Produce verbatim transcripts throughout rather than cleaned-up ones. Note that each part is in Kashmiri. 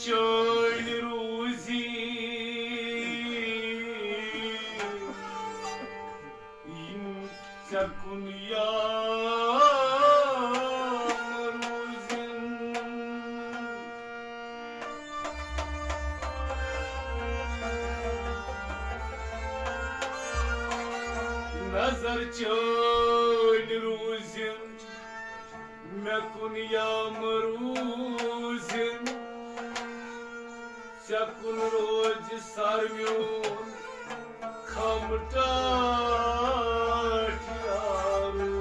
چٲنۍ روٗزی، یِم ژےٚ کُن یا روٗزِن۔ نظر چٲنۍ روٗزِن، مےٚ کُن یا مروٗزِن، ژےٚ کُن روزِ سر میون خم ٹاٹھ یارو۔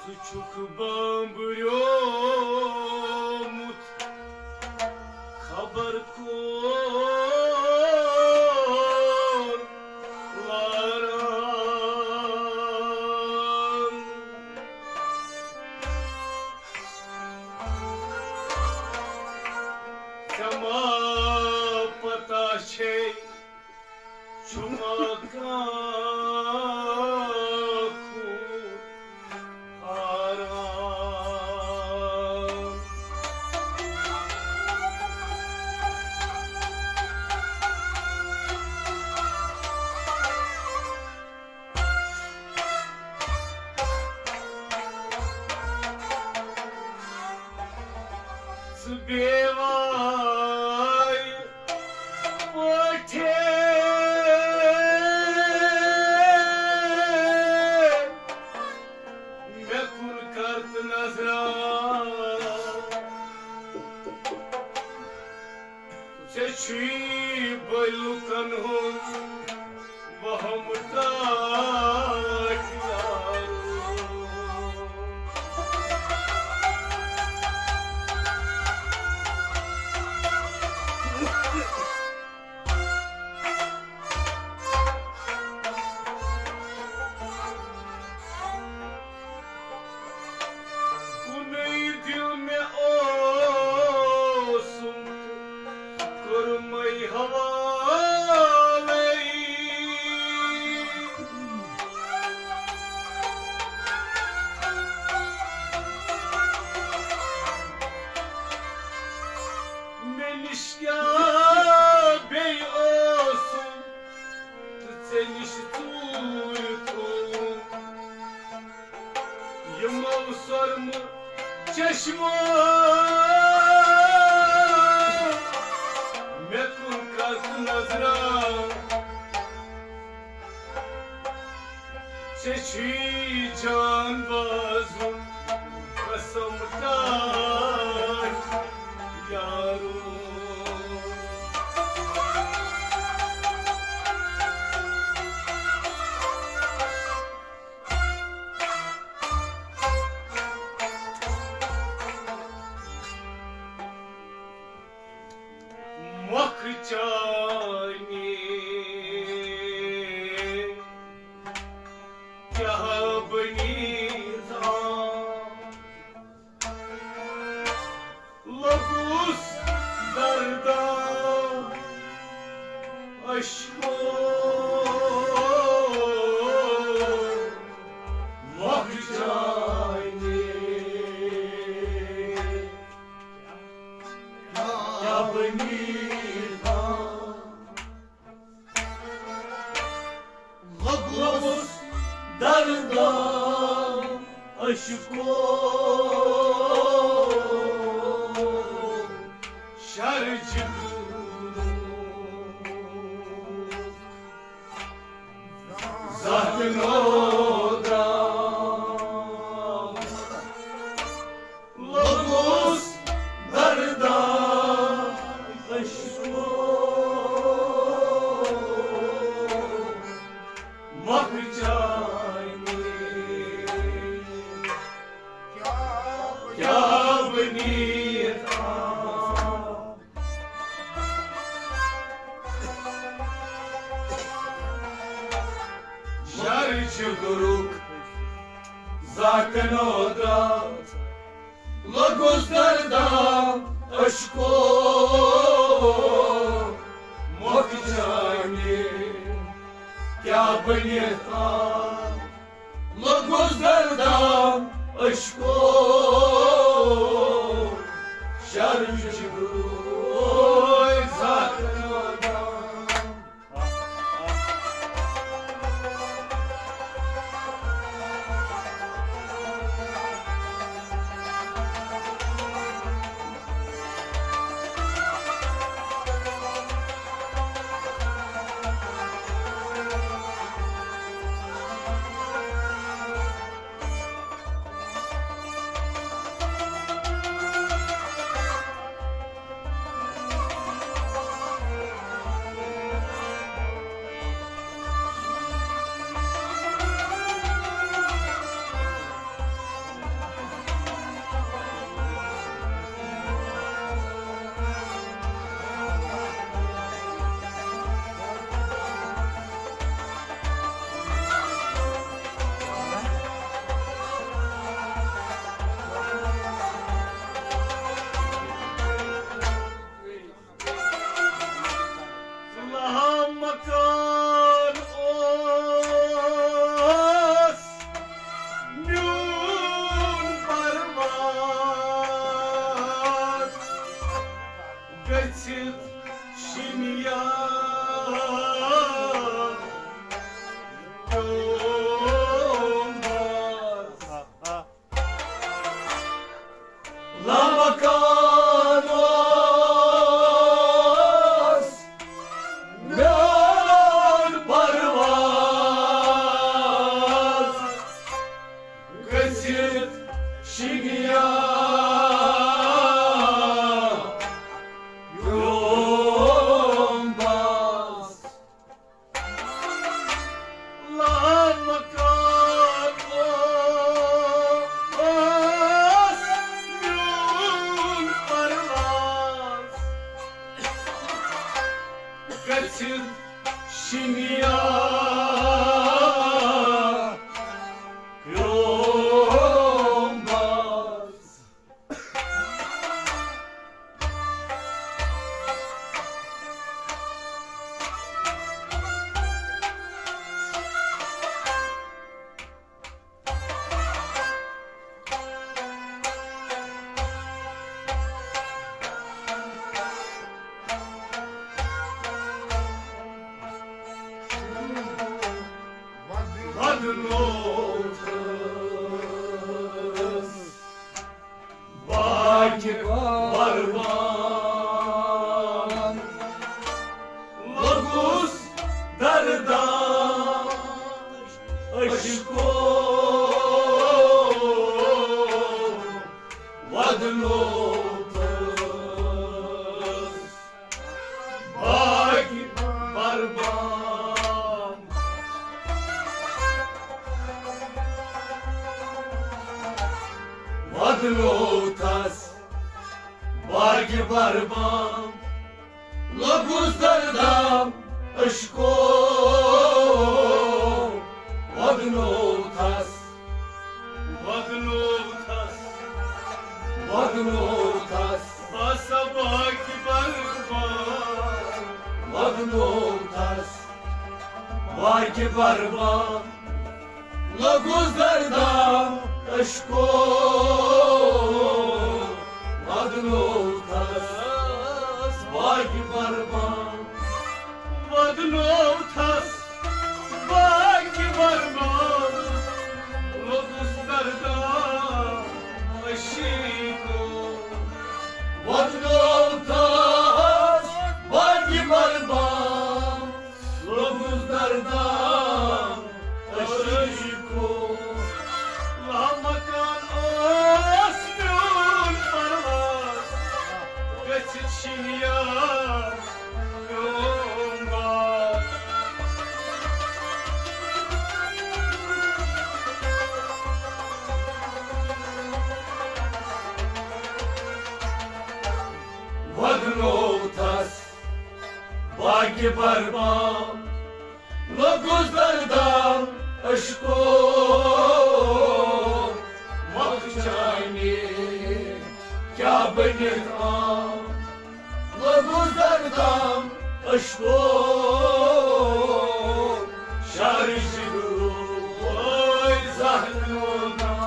ژٕ چھُکھ بامبریومُت خبر کون لاران۔ ژےٚ ما پتہ چھے، چھُ ما کانٛہہ خوٗن حرام؟ ژٕ بیواے پٲٹھۍ مےٚ کُن کر تہٕ نظرا۔ ژےٚ چھُے بٔلۍ لُکن ہُنٛد وہم ٹاٹھ یارو۔ کُنُے دِل مےٚ اوسُم کوٚرمَے حوالَے۔ مےٚ نِش کیٛاہ بیٚیہِ اوسُم تہٕ ژےٚ نِش ژوٗرِ تھووُم۔ یِمو سۄرمہٕ چشمو مےٚ کُن کتھ نظرا۔ ژےٚ چھُے جان بازُن قسم ٹاٹھ یارو۔ مۄکھ چانہِ کیٛاہ بنی تھا۔ لوٚگُس درداں اشکو مۄکھ چانہِ کیٛاہ بنی تھا۔ لوٚگُس درداں اشکو شرجہِ زہتنو درام۔ لوٚگُس درداں اشکو مۄکھ چانہِ کیٛاہ بنی تھا۔ شرجہِ گُرُک زہتنو درام۔ لوٚگُس دردام عشقو مۄکھ جانہِ، کیٛاہ بٔنِتھ آو؟ لوٚگُس دردام عشقو، شرم چھِ برٛونٛہہ زانٛہہ۔ لامکان اوس میون پرواز، گٔژھِتھ شِنیا پیوم باز۔ لامکان اوس میون پرواز، گٔژھِتھ شِنیا پیوم باز۔ لامکان اوس میون پرواز، گٔژھِتھ شِنیا پیوم باز۔ ودنوتھس باقی پروان، لوٚگُس دردان عشقو، ودنوتھس باقی پروان۔ ودنوتھس باقی پروان، لوٚگُس دردام عشقو، ودنوتھس، ودنوتھس، ودنوتھس۔ باسا باقی پروان، ودنوتھس باقی پروان۔ لوٚگُس دردام عشقو، ودنوتھس باقی پروان۔ ودنوتھس باقی پروان، لوٚگُس دردام عشقو۔ ودنوتھس باقی پروان، لوٚگُس دردام عشقو۔ لامکان اوس میون پرواز، گٔژھِتھ شِنیا پیوم باز۔ ودنوتھس باقی پروان، لوٚگُس دردام عشقو، مۄکھ جانہِ بٔنِتھ آم، لوٚگُس دردام، اشکو شرش روی زہنو نام۔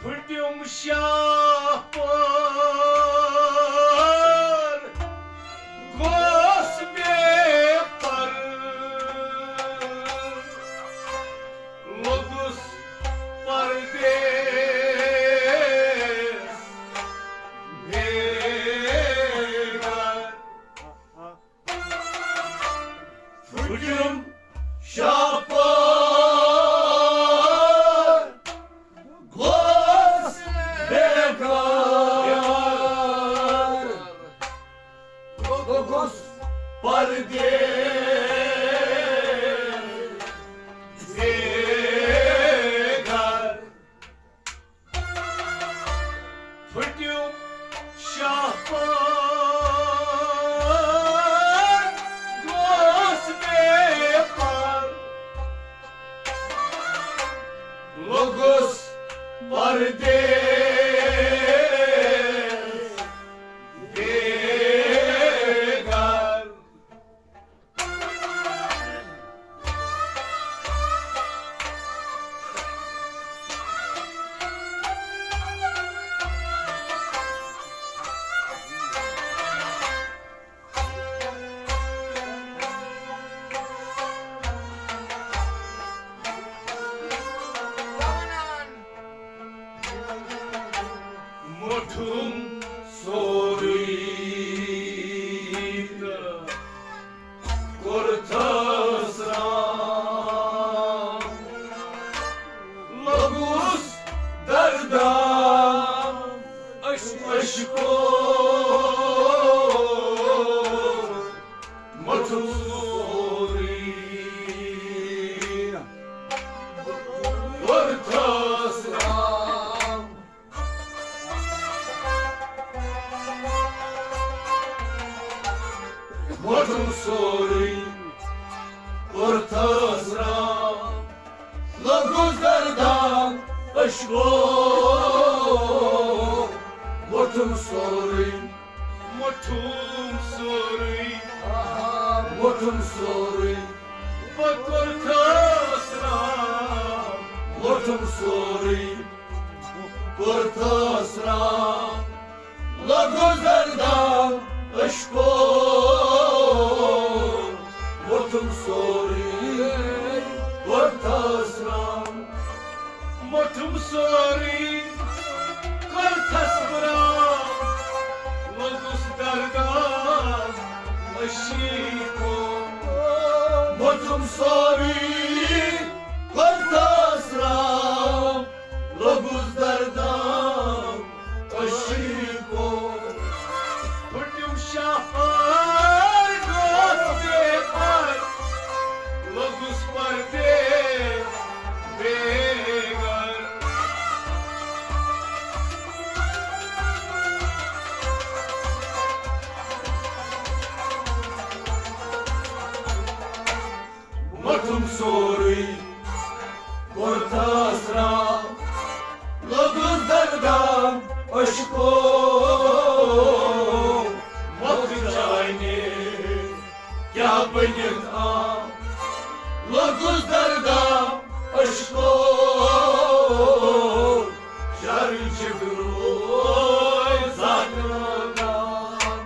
پھٹیوم شاہ پار، گوس بے پر، لوٚگُس پردیس بے گھر۔ پھٹم شاپار، گوس بے گھر، گوس پردیس بے گھر۔ پھٹیوم شاہ پار، گوس بے پار، لوٚگُس پردیس بے گھر۔ موٚٹھُم سورُے تہٕ کوٚرتھس رام۔ لوٚگُس دردام، اش-، اشکو موٚٹھُم سورُے کوٚرتھس رام۔ موٚٹھُم سورُے کوٚرتھس رام۔ لوٚگُس دردام، اشکو موٚٹھُم سورُے۔ موٚٹھُم سورُے۔ موٚٹھُم سورُے۔ بہٕ کوٚرتھس رام۔ موٚٹھُم سورُے۔ کوٚرتھس رام۔ لوٚگُس دردام، اشکو موٚٹھُم سورُے۔ کوٚرتھس رام۔ موٚٹھُم سورُے کوٚرتھس رام، لوٚگُس دردام، اشکو۔ موٚٹھُم سورُے کوٚرتھس رام، لوٚگُس دردام، اشکو۔ پھٹم شاہ پار، گوس بے پر، لوٚگُس پردیس بے گھر۔ موٚٹھُم سورُے کوٚرتھس رام، لوٚگُس دردام، اشکو مۄکھ چانہِ کیٛاہ بٔنِتھ آم۔ لوٚگُس دردام، اشکو شرٕچ گرٛوے زانان۔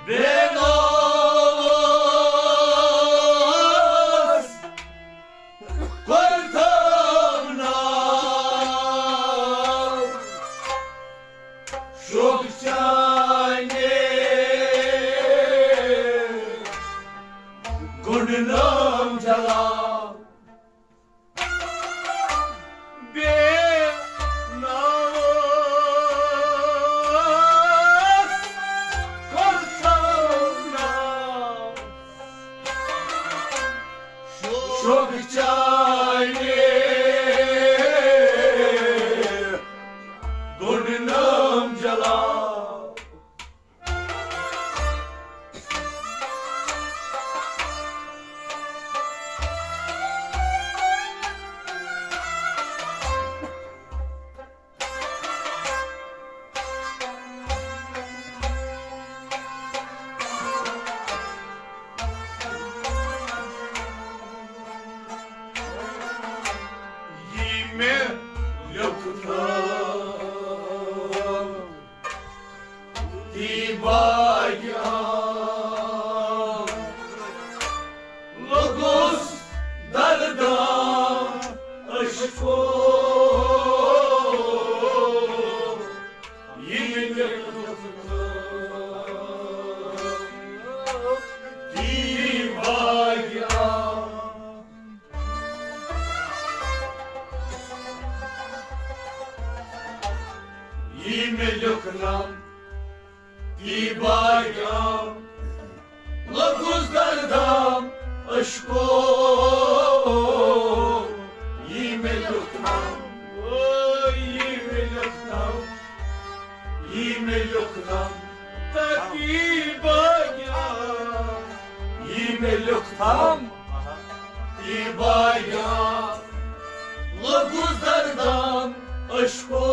بے ناز کرتم ناز شوق چانے گنڈنم جلا۔ بے ناز کرتم ناز شوق چانے گنڈنم جلا۔ یہِ مےٚ لیوٚکھمُت تی باقی آو۔ لوٚگُس درداں عشقو، یہِ مےٚ لیوٚکھمُت تی باقی آو۔ یہِ مےٚ لیوٚکھنم تی باقی آو۔ لوٚگُس درداں عشقو، یہِ مےٚ لیوٚکھنم، او، یہِ مےٚ لیوٚکھنم، یہِ مےٚ لیوٚکھنم، تہٕ تی باقی آو۔ یہِ مےٚ لیوٚکھنم، تی باقی آو۔ لوٚگُس درداں عشقو،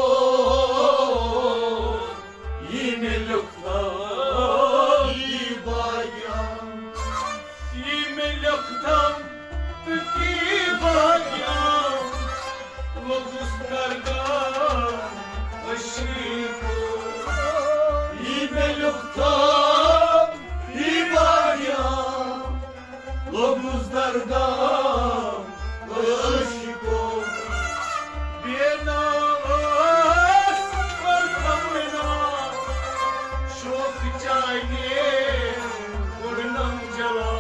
یہِ مےٚ لیوٚکھنم، تی باقی آو۔ یہِ مےٚ لیوٚکھنم تہٕ تی باقی آو۔ لوٚگُس درداں عشقو، یہِ مےٚ لیوٚکھنم تی باقی آو۔ لوٚگُس درداں عشقو۔ بے ناز کرتم ناز شوق چانے گنڈنم جلا۔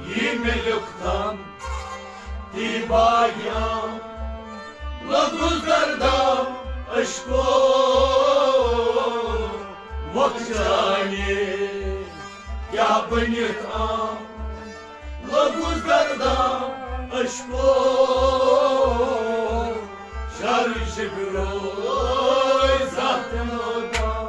یہِ مےٚ لیوٚکھنم تی باقی آو۔ لوٚگُس درداں عشقو، مۄکھ چانے کیٛاہ بٔنِتھ آو۔ لوٚگُس درداں عشقو، شر شبرو زاتھ نوکام۔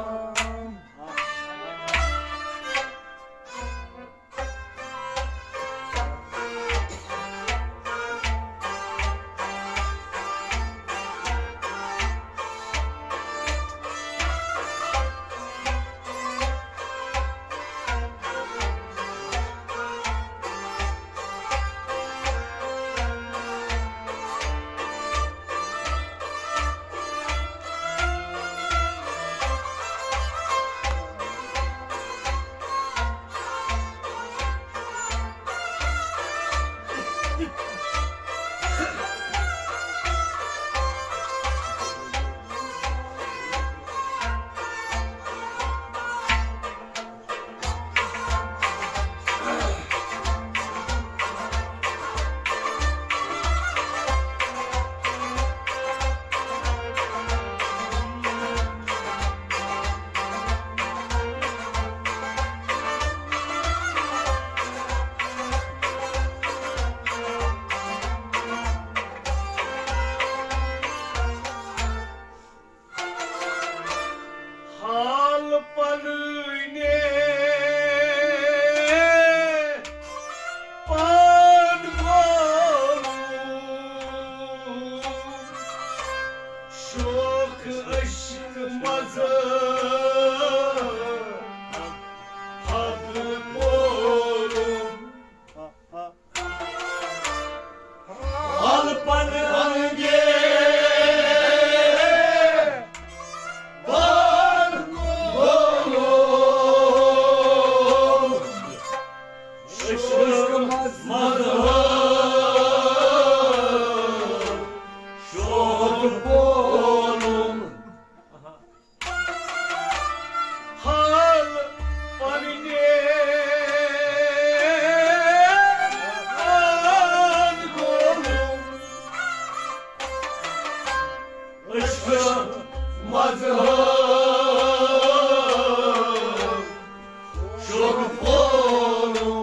مذہب شوق پولم، حال پننہِ آن گولم۔ عشق مذہب شوق پولم۔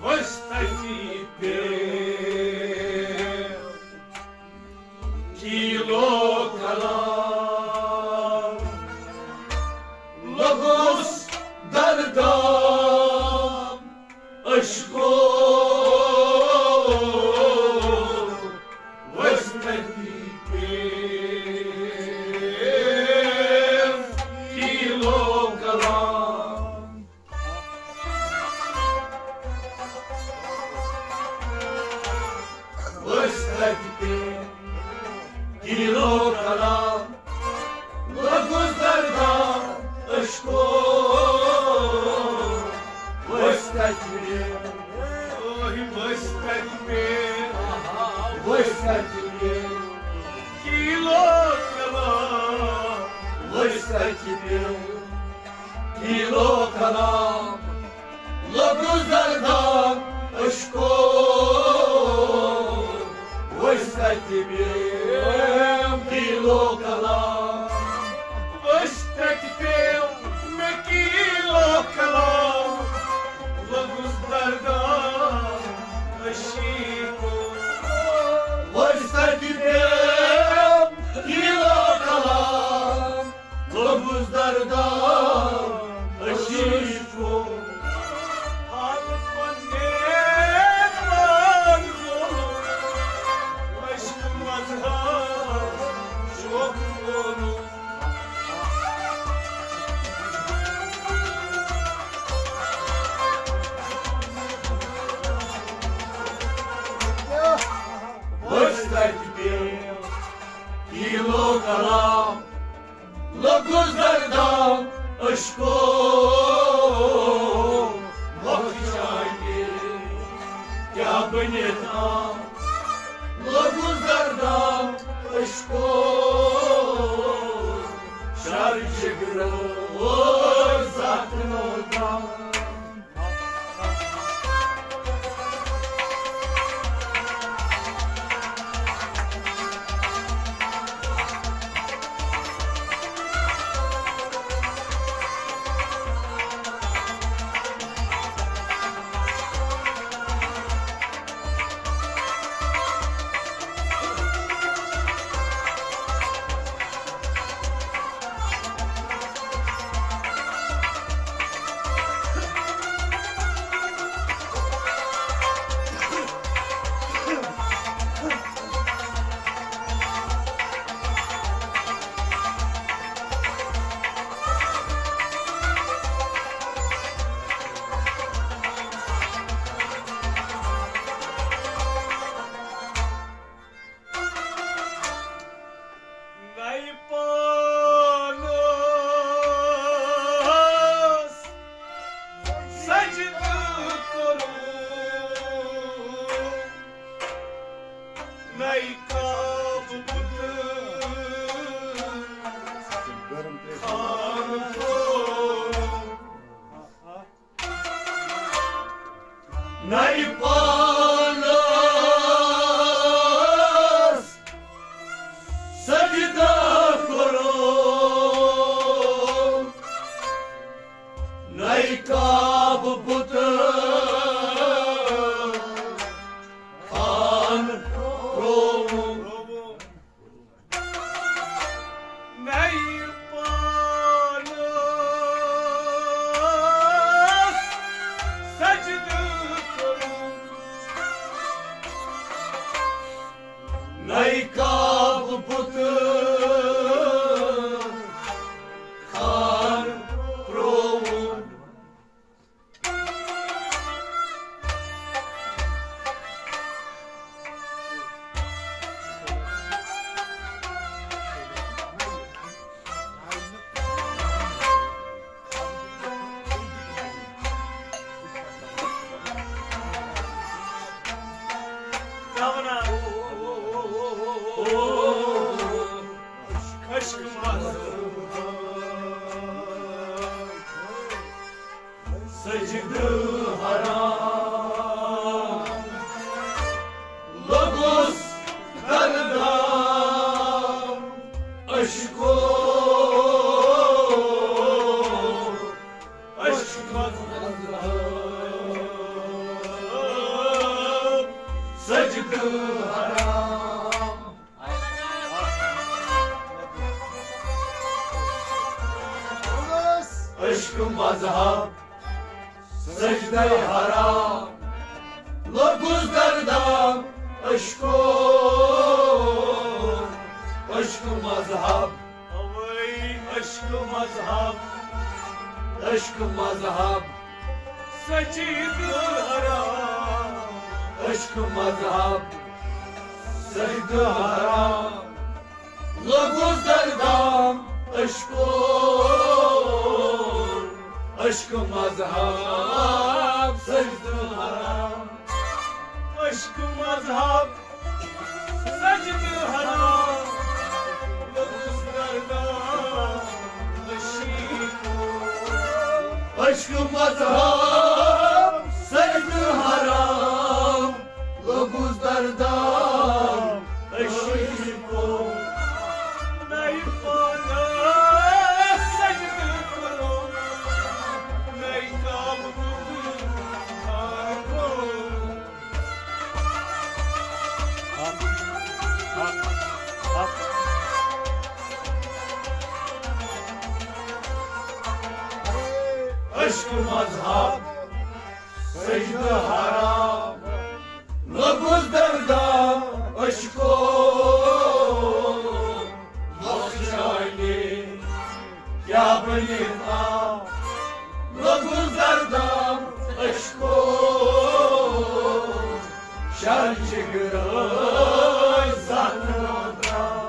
وستتی پہ کیلو کلام لوٚگُس دردام عشقو۔ وستتی پہ کیلو کلام وستتی پہ کیلو کلام لوٚگُس دردام عشقو۔ وستتی پہ، اوہ، وستتی پہ، وستتی پہ کیلو کلام وستتی پہ کیلو کلام لوٚگُس دردام عشقو۔ وستتی پہ کیلو کلام، وستتی پہ مے کیلو کلام لوٚگُس دردام عشقو۔ وستتی پہ کیلو کلام لوٚگُس دردام عشقو۔ حال پننہِ آن گولم، عشق مذہب شوق پولم۔ وستتی پہ کیلو کلام لوٚگُس دردام عشقو۔ وقت چانہِ کیٛاہ بٔنِتھ آم لوٚگُس دردام عشقو۔ شر جگرو زخمو تام نَیہِ پانَس سجدٕ کوٚرُن، نَیہِ کعبہٕ بُتہٕ خانہٕ کوٚرُن۔ نَیہِ پانَس سجدٕ کوٚرُن، نَیہِ کعبہٕ بُتہٕ خانہٕ ترٛووُن۔ نَیہِ پانَس سجدٕ کوٚرُن، نَیہِ کعبہٕ بُتہٕ عشقو، عشق مذہب، سجدٕ حرام۔ عشق مذہب، سجدہ حرام، لوٚگُس دردام۔ عشقو، عشق مذہب، اوے عشق مذہب، عشق مذہب، سجدٕ حرام۔ عشق مذہب، سجدٕ حرام، لوٚگُس دردام۔ عشقو، عشق مذہب، سجدٕ حرام۔ عشق مذہب، سجدٕ حرام، لوٚگُس دردام۔ عشقو، عشق مذہب، سجدٕ حرام، لوٚگُس دردام۔ عشقو، نَیہِ پانَس سجدٕ کوٚرُم، نَیہِ کعبُک دیٖدار کوٚرُم۔ عشق مذہب، سجدٕ حرام، لوٚگُس دردام۔ عشقو، مۄخ چانہِ کیٛاہ بنہِ عام، لوٚگُس دردام۔ عشقو، شرچہِ گرٲے زانٛہہ نہٕ درٛام۔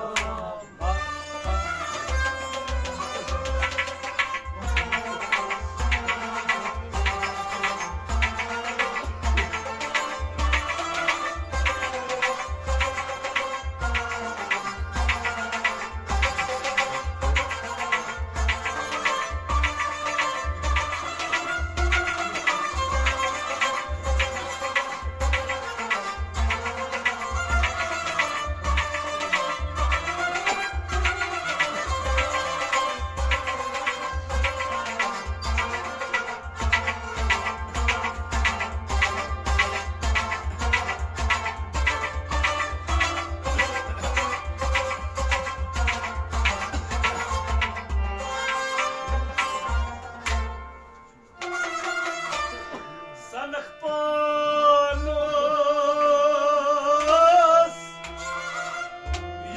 سنکھ پانس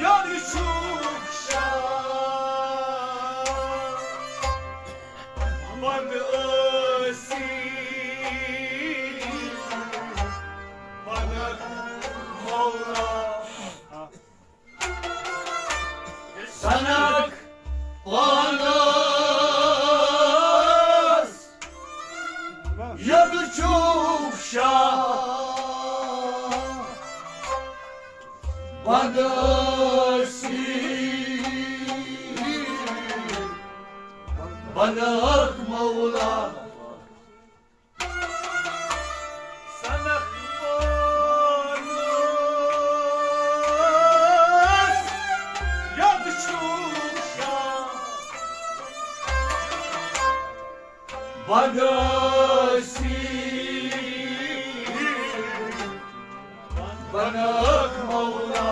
یوٚد چھُکھ شاہ، بد ٲسی بنکھ مولا۔ سنکھ پانس یوٚد چھُکھ شاہ، بد ٲسی بنکھ مولا۔ سنکھ پانس یوٚد چھُکھ شاہ، بد ٲسی بنکھ مولا۔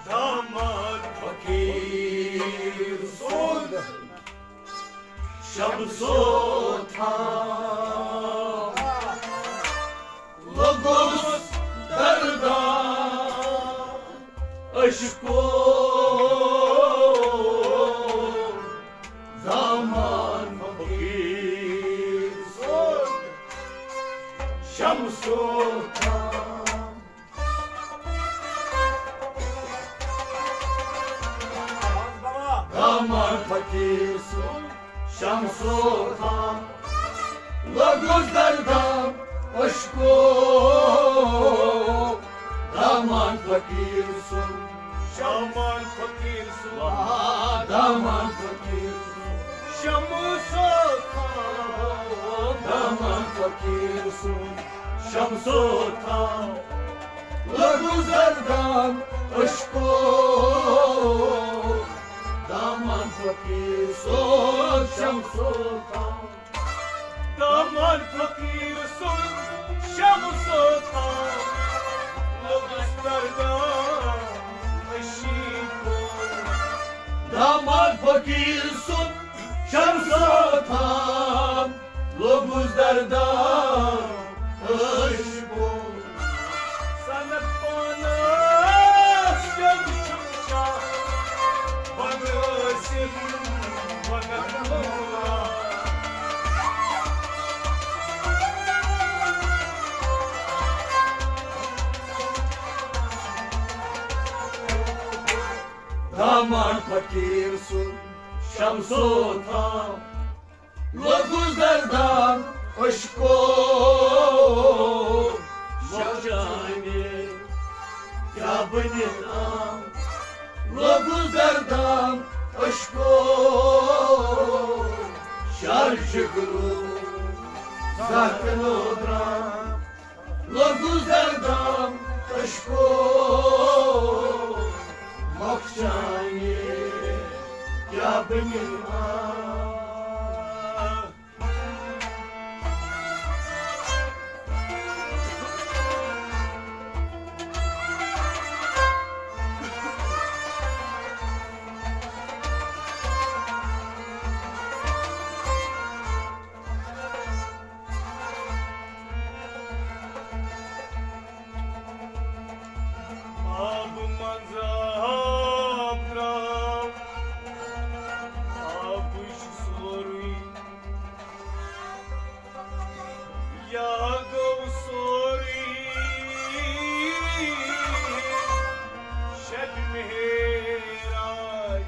داماد فقیٖر سُنٛد شمسو تھام، لوٚگُس دردام۔ عشقو، داماد فقیٖر سُنٛد شمسو تھام۔ داماد فقیٖر سُنٛد شمسو تھام، گُزر دام عشقو، دامان فقیٖر سُنٛد۔ شامان فقیٖر سُنٛد۔ آ، دامان فقیٖر سُنٛد۔ شمسو تھاو۔ دامان فقیٖر سُنٛد۔ شمسو تھاو۔ لوٚگُس دردان عشقو، دامان فقیٖر سُنٛد۔ شمسو تھاو۔ دامان فقیٖر سُنٛد شمسو تھاو، لوٚگُس دردان عشقو۔ دامان فقیٖر سُنٛد شمسو تھاو، لوٚگُس دردان عشقو۔ صنعت پانس جنگ چھُم چاہ، بنٲسِم وقت مولا۔ دامان فقیٖر سُنٛد شمسو تھاو، لوٚگُس دردان عشقو۔ مۄخچانہِ کیٛاہ بٔنِتھ آم، لوٚگُس دردان عشقو۔ شر جگرو زہر نودرام، لوٚگُس دردان عشقو۔ مۄخچانہِ کیٛاہ بٔنِتھ آم۔ آبہٕ منٛز آب درٛاو، آبٕے چھُ سورُے۔ یا گوٚو سورُے شبِ معراج۔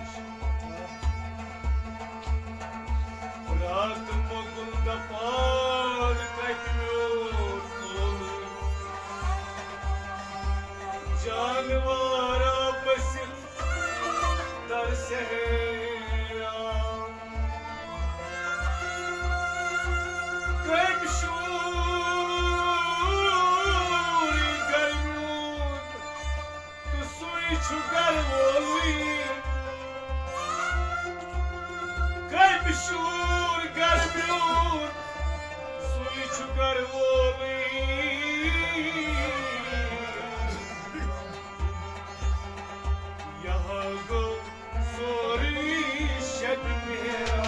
راتہٕ مۄغل دپان کتہِ میون لولہٕ۔ جانوارا بٔسِتھ در صحرا۔ کٔمۍ شوٗر گرِ میون، تہٕ سُے چھُ گرٕ وولٕے۔ کٔمۍ شوٗر گرٕ میون، سُے چھُ گرٕ وولٕے۔ یہِ ہا گوٚو سورُے شبِ معراج۔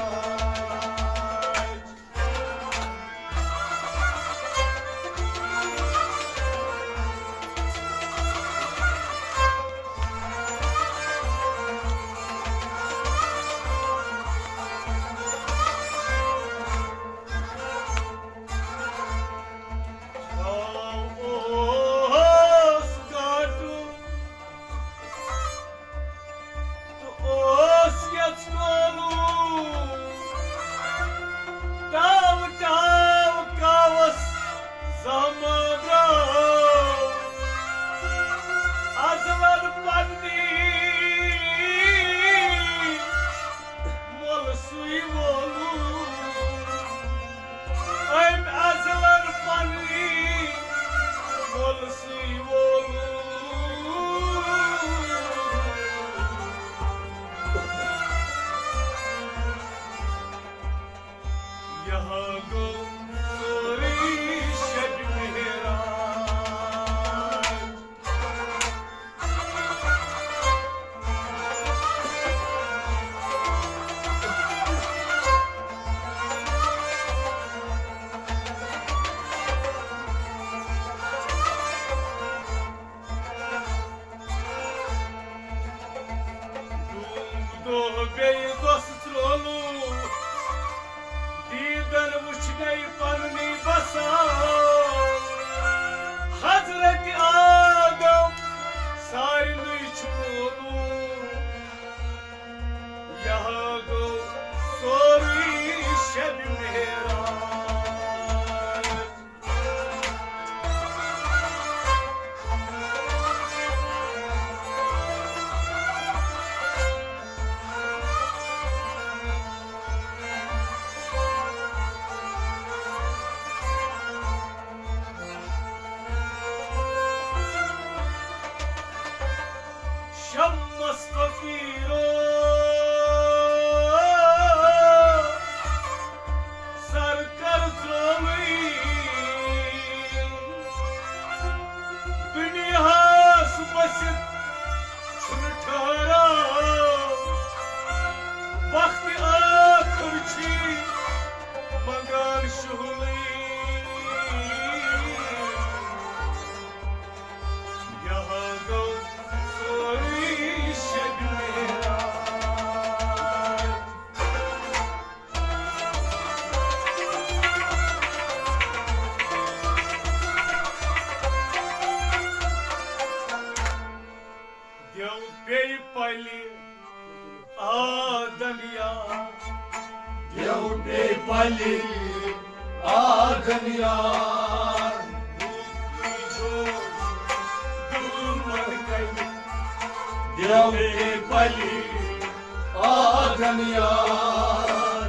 اوس گاٹُن تہٕ اوس یَژھ کولُن۔ ٹاو ٹاو کاوَس زامہٕ درٛاو اَزلَن پنٛنی مۄلسٕے وولُن۔ أمۍ اَزلَن پنٛنی مۄلسٕے وولُن۔ یہِ ہا گوٚو سورُے شبِ معراج۔ ڈوٗم دۄہ بیٚیہِ دۄسہٕ ژرٛولُم، دیٖدن وُچھنے پننُے بسان۔ حضرت آدم سارنٕے چھُ ووٚنمُت، یہِ ہا گوٚو سورُے شبِ معراج۔ شُہلٕے، یہاں گوٚو سورُے شب معراج۔ دیو پیٚیہِ پلہِ آدن یار۔ دیو پیٚیہِ پلہِ آدن یار۔ دیو پیٚیہِ پلہِ آدن یار۔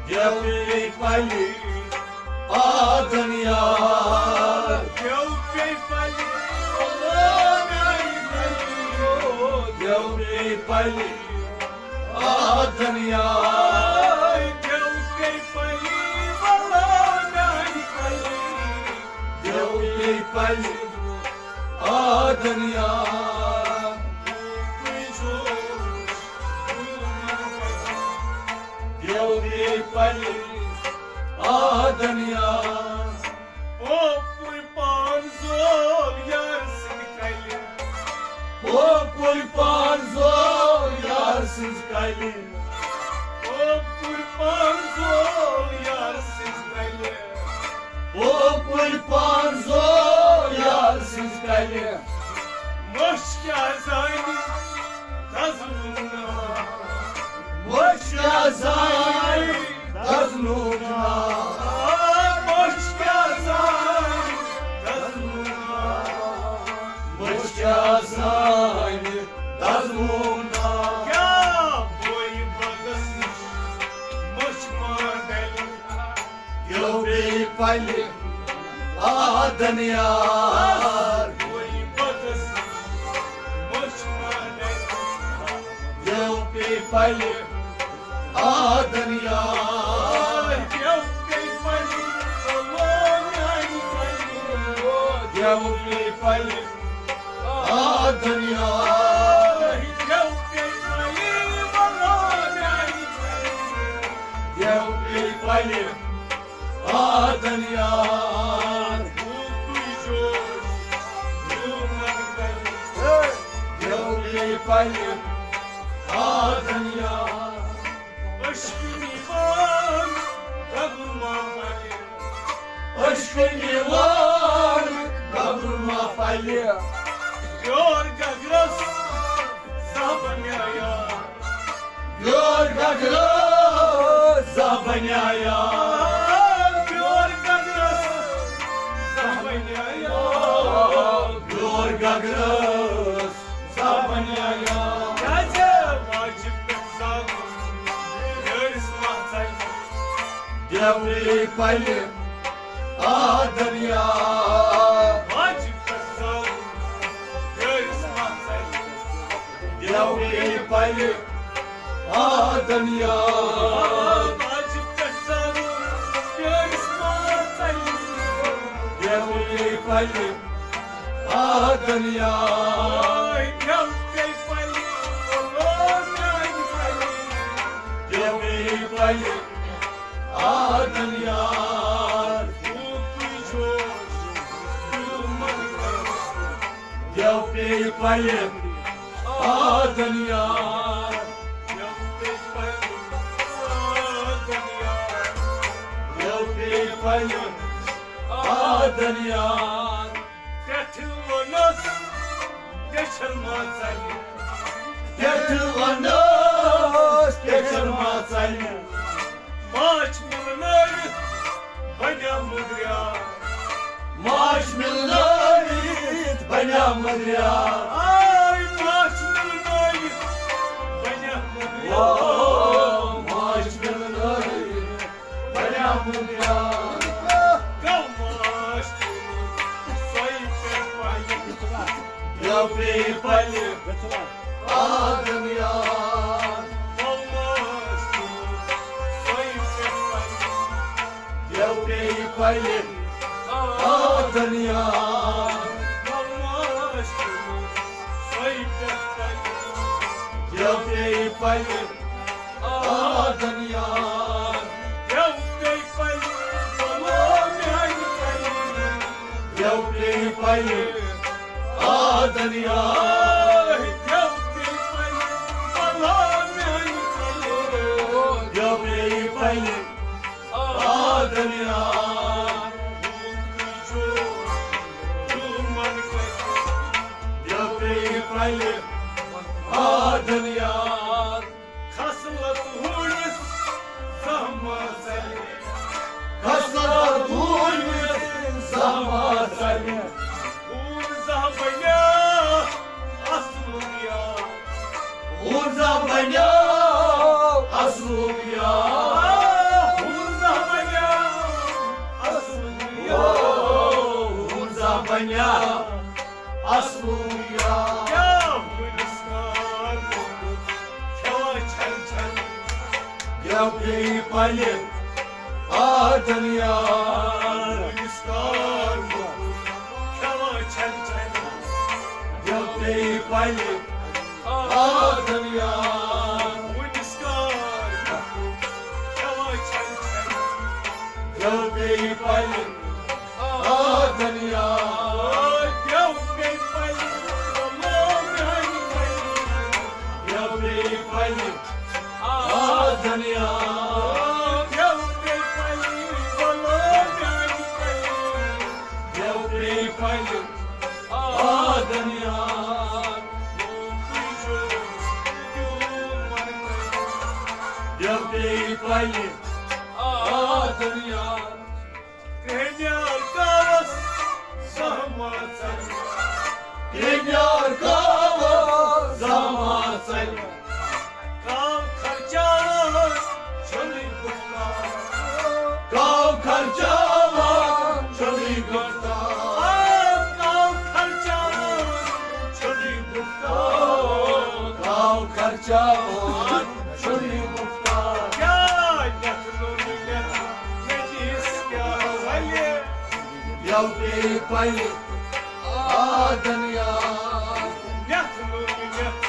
دیو پیٚیہِ پلہِ آدن یار۔ دیو پیٚیہِ پلہِ، دیو پیٚیہِ پلہِ آدن یار۔ دیو پیٚیہِ پلہِ، دیو پیٚیہِ پلہِ آدن یار۔ دیو پیٚیہِ پلہِ آدن یار۔ پوپُر پان زول یار سٕنٛدِ کلہِ۔ پوپُر پان زول یار سٕنٛزِ کلہِ۔ پوپُر پان زول یار سٕنٛزِ کلہِ۔ پوپُر پان زول یار سٕنٛزِ کلہِ۔ مٔچھ کیٛاہ زانہِ دزنُک ناو۔ مٔچھ کیٛاہ زانہِ دزنُک ناو۔ مٔچھ کیٛاہ زانہِ دزنُک ناو۔ مٔچھ کیٛاہ زانہِ دزنُک ناو۔ کیٛاہ بویہِ بغس نِش مٔچھ ما ڈلہِ۔ دیو پیٚیہِ پلہِ آدن یار۔ دیو پیٚیہِ پلہِ آدن یار۔ دیو پیٚیہِ پلہِ آدن یار۔ دیو پیٚیہِ پلہِ آدن یار۔ دیو پیٚیہِ پلہِ آدن یار۔ عشقہٕ نِوان گبر ما پلہِ۔ عشقہٕ نِوان گبر ما پلہِ۔ یور گگرس زانٛہہ بنیٛایا۔ یور گگرس زانٛہہ بنیٛایا۔ یور گگرس زانٛہہ بنیٛایا۔ یور گگرس زانٛہہ بنیٛایا۔ کیٛازِ واجب پٮ۪ٹھ زالُن یٲرِس ما ژلہِ۔ دیو پیٚیہِ پلہِ آدن یار۔ واجب پٮ۪ٹھ زالُن یٲرِس ما ژلہِ۔ دیو پیٚیہِ پلہِ آدن یار۔ واجب پٮ۪ٹھ زالُن یٲرِس ما ژلہِ۔ دیو پیٚیہِ پلہِ آدن یار۔ دیو پیٚیہِ پلہِ، دیو پیٚیہِ پلہِ آدن یار۔ دیو پیٚیہِ پلہِ آدن یار۔ دیو پیٚیہِ پلہِ آدن یار۔ پٮ۪ٹھٕ ووٚنُس ٹیٚچھر ما ژلہِ۔ پٮ۪ٹھٕ ووٚنُس ٹیٚچھر ما ژلہِ۔ ماچھ مِلنٲوِتھ بنیٛا مُدریٛا۔ ماچھ مِلنٲوِتھ بنیٛا مُدریٛا۔ آے ماچھ مِلنٲوِتھ بنیٛا مُدریٛا۔ او ماچھ مِلنٲوِتھ بنیٛا مُدریٛا۔ گوٚو ماچھ تُلُن سۄے پٮ۪ٹھ پلہِ۔ دیو پیٚیہِ پلہِ آدن یار۔ گوٚو ماچھ تُلُن سۄے پٮ۪ٹھ پلہِ۔ دیو پیٚیہِ پلہِ آدن یار۔ گوٚو ماچھ تُلُن سۄے پٮ۪ٹھ پلہِ۔ دیو پیٚیہِ پلہِ گٮ۪و پیٚیہِ پلہِ، بلو میانہِ پلہِ۔ گٮ۪و پیٚیہِ پلہِ، آ دنیا۔ گٮ۪و پیٚیہِ پلہِ، بلو میانہِ پلہِ۔ گٮ۪و پیٚیہِ پلہِ، آ دنیا۔ گٮ۪و پیٚیہِ پلہِ، آ دنیا۔ خصلت ہوٗنِس زہما ژلہِ۔ خصلت ہوٗنِس زہما ژلہِ۔ ہوٗن زاہ بنیٛا اصلُک یار۔ ہوٗن زاہ بنیٛا اصلُک یار۔ ہوٗن زاہ بنیٛا اصلُک یار۔ ہوٗن زاہ بنیٛا اصلُک یار۔ کیٛاہ مُنِس کار کھٮ۪وان چھل چھل۔ گٮ۪و پیٚیہِ پلہِ، آ دنیا۔ مُنِس کار کھٮ۪وان چھل چھل۔ گٮ۪و پیٚیہِ پلہِ، آ دنیا۔ مُنِس کار کھٮ۪وان چھل چھل۔ گٮ۪و پیٚیہِ پلہِ، آ دنیا۔ گٮ۪و پیٚیہِ پلہِ، بلو میانہِ پلہِ۔ گٮ۪و پیٚیہِ پلہِ، آ دنیا۔ گٮ۪و پیٚیہِ پلہِ، بلو میانہِ پلہِ۔ گٮ۪و پیٚیہِ پلہِ، آ دنیا۔ گٮ۪و پیٚیہِ پلہِ، آ دنیا۔ کرٛہنیار کاوس زہما ژلہِ۔ کرٛہنیار کاوس زہما ژلہِ۔ کاو خرچاوان چھُنہٕ گُفتار۔ کاو خرچاوان چھُنہٕ گُفتار۔ آ، کاو خرچاوان چھُنہٕ گُفتار۔ کاو خرچاوان چھُنہٕ گُفتار۔ کیٛاہ یتھ نوٚن یتھ نٔجِس کیٛاہ ولہِ؟ یَو پیٚیہِ پلہِ، آ دنیا۔ یتھ نوٚن یتھ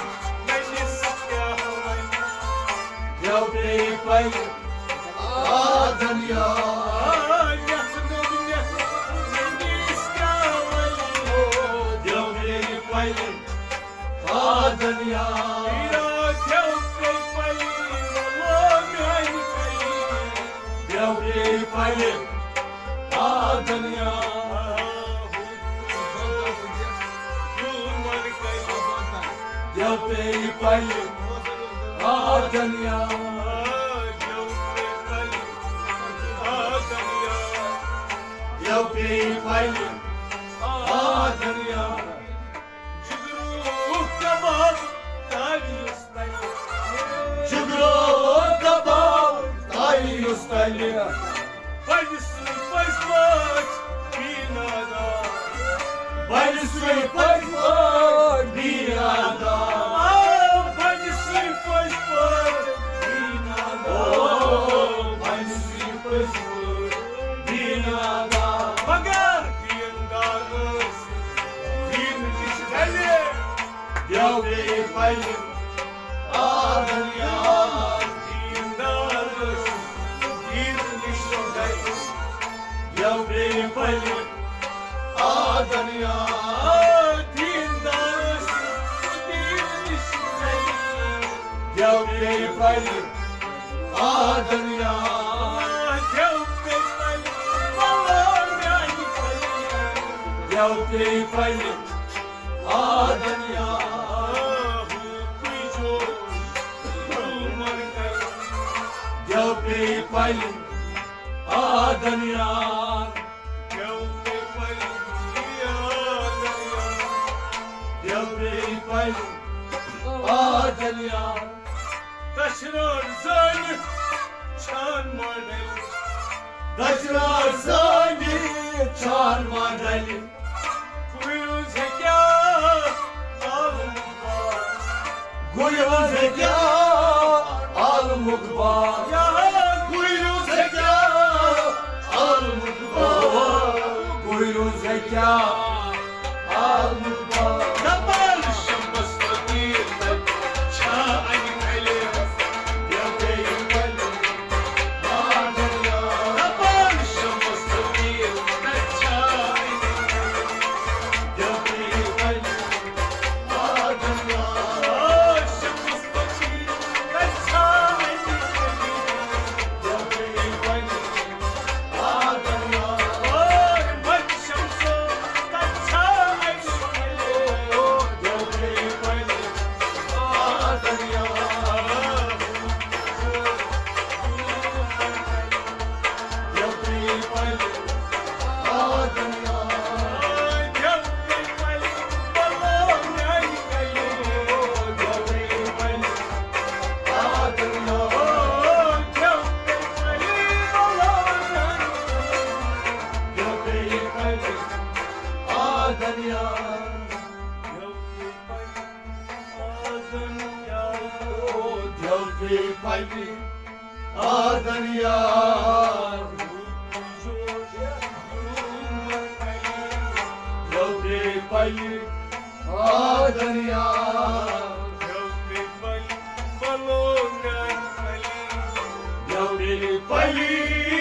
نٔجِس کیٛاہ ولہِ؟ یَو پیٚیہِ پلہِ، آ دنیا۔ یتھ نوٚن یتھ نٔجِس کیٛاہ ولہِ؟ یَو پیٚیہِ پلہِ، آ دنیا۔ پیرا گٮ۪و پیٚیہِ پلہِ، وَلو میانہِ پلہِ۔ گٮ۪و پیٚیہِ پلہِ، آ دنیا۔ گٮ۪و پیٚیہِ پلہِ، آ دنیا۔ گٮ۪و پیٚیہِ پلہِ، آ دنیا۔ جگرو کباب تاوِ یُس تلہِ۔ جگرو کباب تاوِ یُس تلہِ۔ بنہِ سُے پٔزۍ پٲٹھۍ بیٖنادار۔ بنہِ سُے پٔزۍ پٲٹھۍ بیٖنادار۔ آ، بنہِ سُے پٔزۍ پٲٹھۍ بیٖنادار۔ بنہِ سُے پٔزۍ پٲٹھۍ بیٖنادار۔ مگر دیٖندار ٲسِتھ دیٖن نِش ڈلہِ۔ گٮ۪و پیٚیہِ پلہِ، آ دنیا۔ دیٖندار ٲسِتھ دیٖن نِش ڈلہِ۔ گٮ۪و پیٚیہِ پلہِ، آ دنیا۔ دیٖندار ٲسِتھ دیٖن نِش ڈلہِ۔ گٮ۪و پیٚیہِ پلہِ، آ دنیا۔ گٮ۪و پیٚیہِ پلہِ، وَلو میانہِ پلہِ۔ گٮ۪و پیٚیہِ پلہِ، آ دنیا۔ گٮ۪و پیٚیہِ پلہِ، آ دنیا۔ گٮ۪و پیٚیہِ پلہِ، آ دنیا۔ دشرار زٲنِتھ چھان ماڈل۔ دشرار زٲنِتھ چھان ماڈل۔ گُرِس ہیٚکیٛاہ عالمُک بار؟ گُرِس ہیٚکیٛاہ عالمُک بار؟ یا گُرِس ہیٚکیٛاہ عالمُک بار؟ گُرِس ہیٚکیٛاہ عالمُک بار؟ دپان شمس فقیٖر تتہِ چھا انہِ کلہِ؟ یا بیٚیہِ کلہِ؟ پلہِ آ دریا، لوٹے پلہِ آ دریا، لوٹے پلہِ